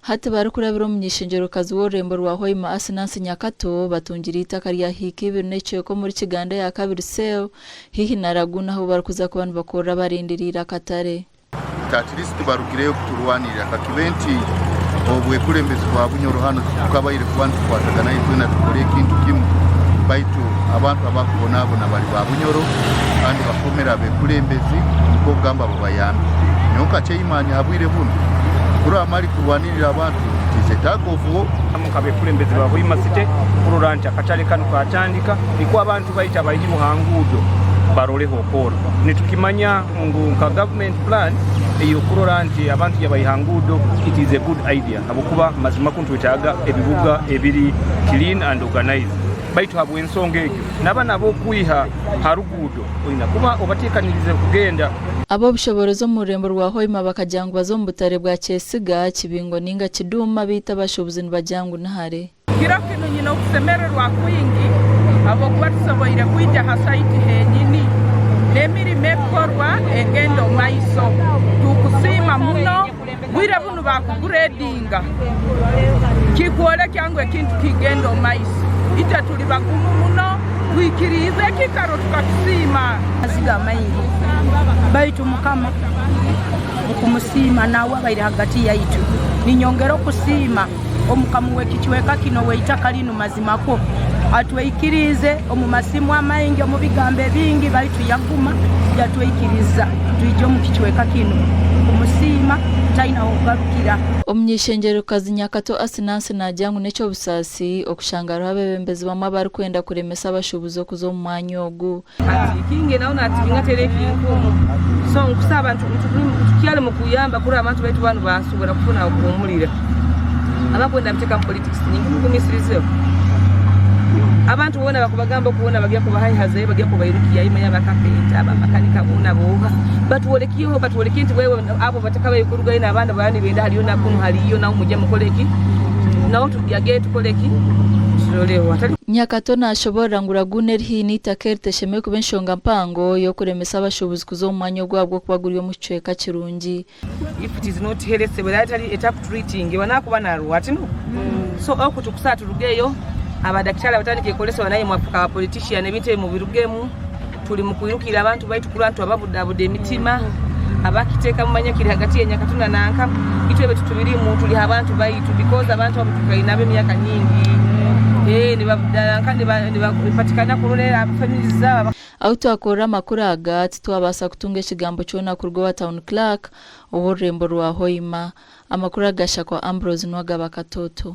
Hati barikurabira omu ny'eishengyerokazi w'orurembo rwa Hoima Asinansi Nyakato batungire eitaka rya hiika ibiri n'ekicweka omuri Kiganda eya kabiri cell haihi na Lagoon ahu barikuza kuba nibakorera barindiriire akatare. Nti at least barugireyo kuturwanirira kakibe nti obwekulembezi bwa Bunyoro hanu titukabaire kuba nitukwatagana itwena tukore ekintu kimu baitu abantu abakubonabona bari ba Bunyoro kandi bakomere abekulembezi nikwo kugamba babayambe. Nyowe nka chairman ha bwire bunu kuraba mali kurwanirira abantu it is a tug of war. Nkabekulembezi ba Hoima City kurora nti akatare kanu katandika nikwo abantu baitu abaihirwe ha nguudo baroleho okworo. Nitukimanya ngu nka government plan eyokurora nti abantu yabaiha ha nguudo it is a good idea habwokuba mazima kunu twetaaga ebibuga ebiri clean and organized baitu habwensonga egyo nabanu abokwiha ha ruguudo oina kuba obatekanirize kugenda. Ab'obushoboorozi omu rurembo rwa Hoima bakagira ngu baze omu butare bwa Kyesiga, Kibingo nainga Kiduuma beitu abashuubuzi nibagira ngu ni hare. Kiro kinu nyine okusemererwa kwingi habwokuba tusoboire kwija ha saiti henyini n'emirimo ekukorwa egenda omu maiso. Tukusiima muno. Bwire bunu bakuguredinga kikwolekya ngu ekintu kigenda omu maiso. Itwe tuli bagumu muno, twikiriize ekikaro tukakisiima. Amaziga maingi, baitu Mukama okumusiima nawe abaire hagati yaitu. Ninyongera okusiima Omukamu w'ekicweka kinu ow'eitaka linu mazima kwo atweikiriize omu masimu amaingi, omu bigambo ebingi, baitu yaguma yatweikiriza twije omu kicweka kinu kumusiima, taine ah'okugarukira. Omuny'eishengyerokazi Nyakato Asinansi naagira ngu n'eky'obusaasi okushanga hariho abeebembezi bamwe abarikwenda kuremesa abashuubuzi okuza omu mwanya ogu. Ati kinge nawe natikinga tera ekinkumu so nkusaba nti tukyali mukuyamba kurora abantu baitu banu basobora kufuna ahokuhumurira abakwenda biteka mu politics nyingi mugumisirizeho abantu bona bakubagamba okubona bagya kubahaihazayo bagya kubairukiyayo manya bakapenta abamakanika bona boha batwolekiyeho batwolekiye nti wewe abo batakabayo kurugayo nabandi baba nibenda haliyo nakunu haliyo naho mugye mukoleki naho tugye tukoleki turoleho hatali Nyakato nashoboorora ngu Lagoon eri haihi n'eitaka eri teshemereire kuba enshonga mpango y'okuremesa abashuubuzi kuza omu mwanya ogu ahabw'okuba guri omu kicweka kirungi. If it is not healthy bwera etari etakutreatingibwa nakuba narwara tino so oku tukusaa turugeyo abadakitari abatandike ekolesebwa naye mwafuka ba politician ebintu ebyo mubirugemu turi mukwirukira abantu baitu kurora nitwababudabuda emitima abakiteka mumanye kiri hagati ya Nyakatuna nanka itwe ebyo titubirimu turi ha bantu baitu because abantu abo tukaire nabo emyaka nyingi nibabudanka nibapatikana kurorera families zabo. Ahu twakorera amakuru aga, titwabaasa kutunga ekigambo kyona kuruga owa Town Clerk ow'orurembo rwa Hoima. Amakuru aga Shakwa Ambrose niwe agaba Katoto.